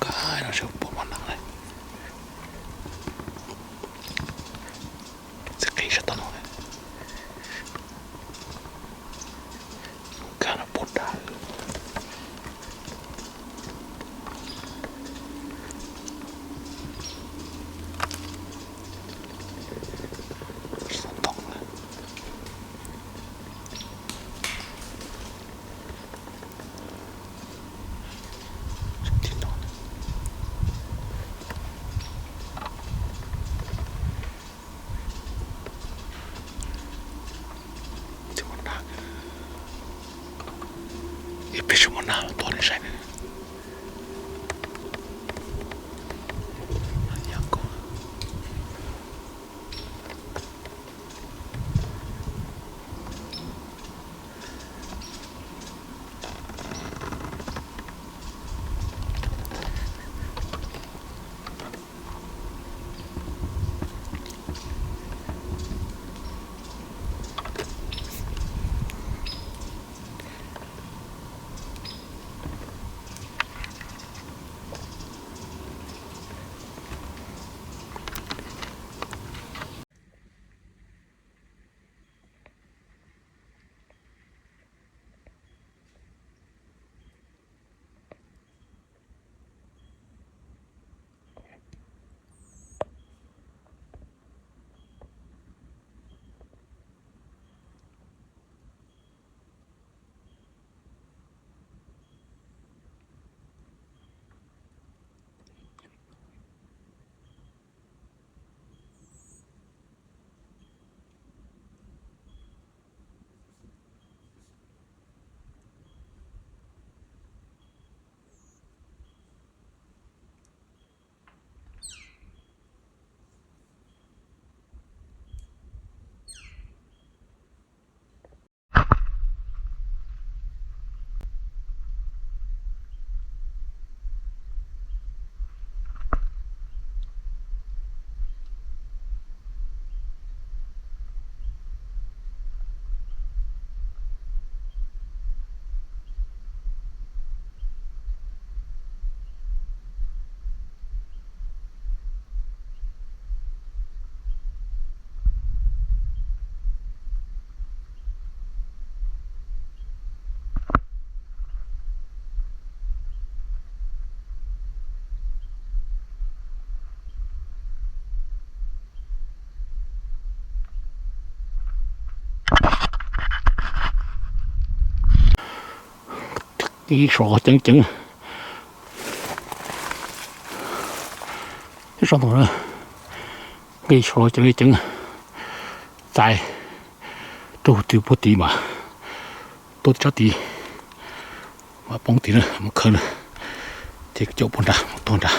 Ka no seb puas muaj nas lawm. Txiv qis sab tom no. Ka no puag nrad. Xov tooj na. Tim no. Ib pliag tsis muaj nas tuaj nej saib na. Ib sov ceev ceev, ib sov ntoo na, ib sov ceev ceev, txais rau tim puag tid mas tuaj tim tsab tid, mas poob tid na, mus khawb na, ces caum puag nrad mus tuag nrad.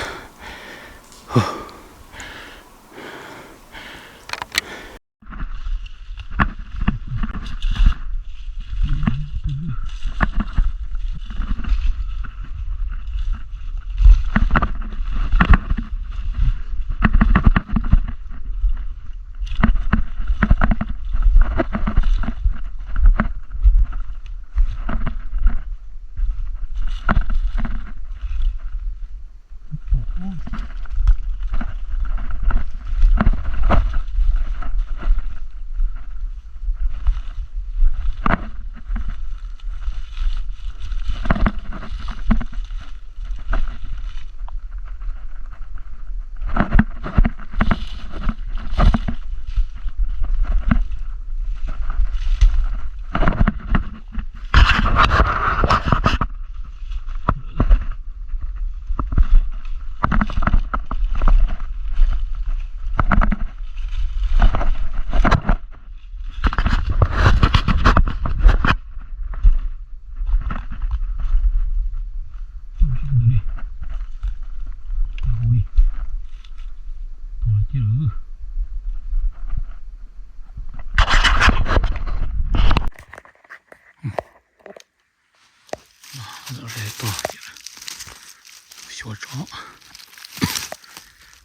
Xyuas tso.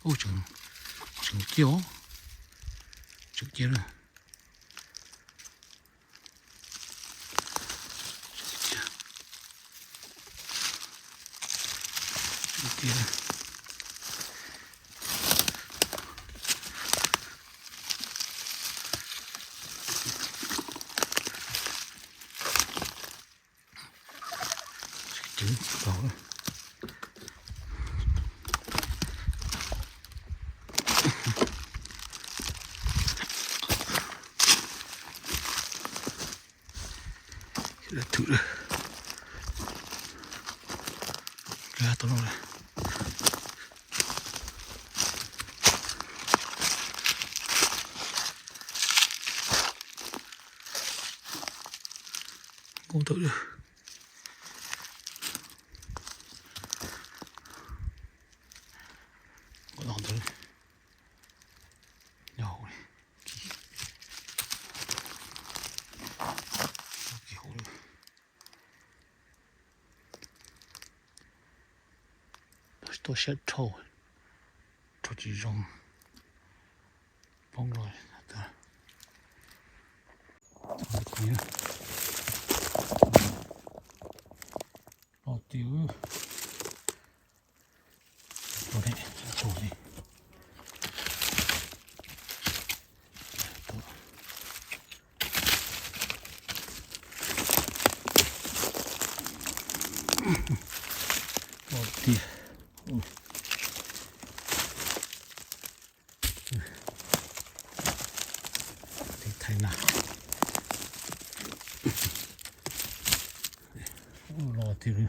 Ub, tseem ciaj os. Tseem ciaj na. tiag. Tsis tau. Thwm, tau no lawm. Nkaus ntawd. Nkaus ntawd. Nyob hauv li. Nyob hauv li. Tuaj siab dhau, dhau tsis zoo. Poob los tag. Los tiag. Los tiag. Los tiag. Thaij na. Los tiag li.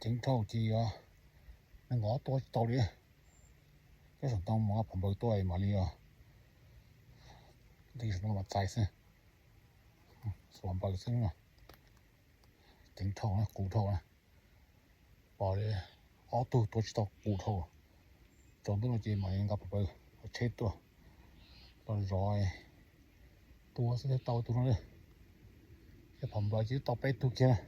Teev dhau ces yuav, nees nkaum ob tuaj tsis tau li. Cov saum ntoo mas phom npaws tuaj mam li os. Saum ntoo mas txais xwb, phom npaws xwb. Teev dhau na, qus dhau na. Pom li ob tug tuaj tsis tau, qus dhau. Tsaus ntuj no ces mam li nqa phom npaws, tsheb tuaj, los zov, tua xwb thiaj tau tus no. Thiab phom npaws ces twb tau peb tug kiag.